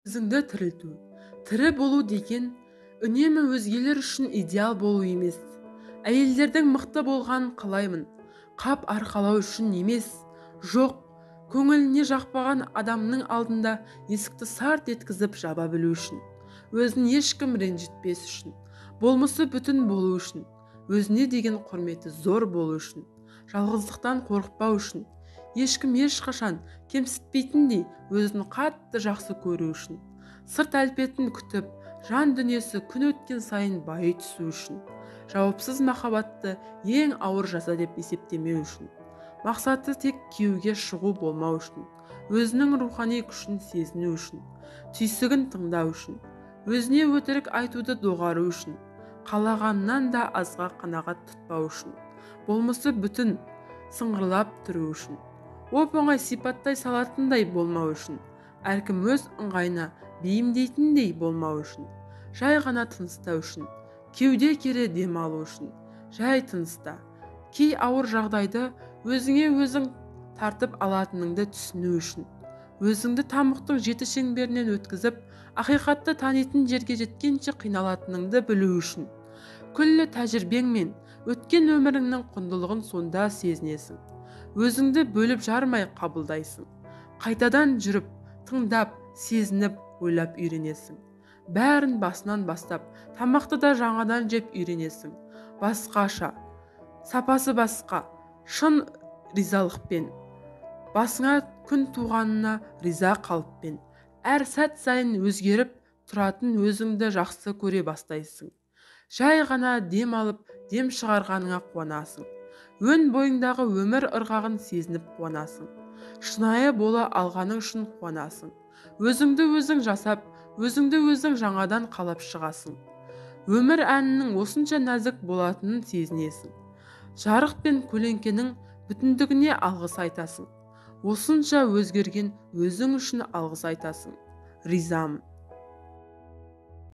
Өзіңді тірілту. Тірі болу деген үнемі өзгелер үшін идеал болу емес. Әйелдердің мықты болғанын қалаймын. Қап арқалау үшін емес. Жоқ, көңіліне жақпаған адамның алдында есікті сарт еткізіп жаба білу үшін. Өзін ешкім ренжітпес үшін. Болмысы бүтін болу үшін. Өзіне деген құрметі зор болу үшін. Жалғыздықтан қорықпау үшін. Ешкім ешқашан кемсітпейтіндей өзін қатты жақсы көру үшін. Сырт әлпетін күтіп, жан дүниесі күн өткен сайын байи түсу үшін. Жауапсыз махаббатты ең ауыр жаза деп есептемеу үшін. Мақсаты тек күйеуге шығу болмау үшін. Өзінің рухани күшін сезіну үшін. Түйсігін тыңдау үшін. Өзіне өтірік айтуды доғару үшін. Қалағаннан да азға қанағат тұтпау үшін. Болмысы бүтін, сыңғырлап тұру үшін. Оп-оңай сипаттай салатындай болмау үшін. Әркім өз ыңғайына бейімдейтіндей болмау үшін. Жай ғана тыныстау үшін. Кеуде кере дем алу үшін. Жай тыныста. Кей ауыр жағдайды өзіңе өзің тартып алатыныңды түсіну үшін. Өзіңді тамұқтың жеті шеңберінен өткізіп, ақиқатты танитын жерге жеткенше қиналатыныңды білу үшін. Күллі тәжірибең мен өткен өміріңнің құндылығын сонда сезінесің. Өзіңді бөліп жармай қабылдайсың. Қайтадан жүріп, тыңдап, сезініп, ойлап үйренесің. Бәрін басынан бастап, тамақты да жаңадан жеп үйренесің. Басқаша, сапасы басқа, шын ризалықпен. Басыңа күн туғанына риза қалыппен. Әр сәт сайын өзгеріп тұратын өзіңді жақсы көре бастайсың. Жай ғана дем алып, дем шығарғаныңа қуанасың. Өн бойыңдағы өмір ырғағын сезініп қуанасың. Шынайы бола алғаның үшін қуанасың. Өзіңді өзің жасап, өзіңді өзің жаңадан қалап шығасың. Өмір әнінің осынша нәзік болатынын сезінесің. Жарық пен көлеңкенің бүтіндігіне алғыс айтасың. Осынша өзгерген өзің үшін алғыс айтасың. Ризамын.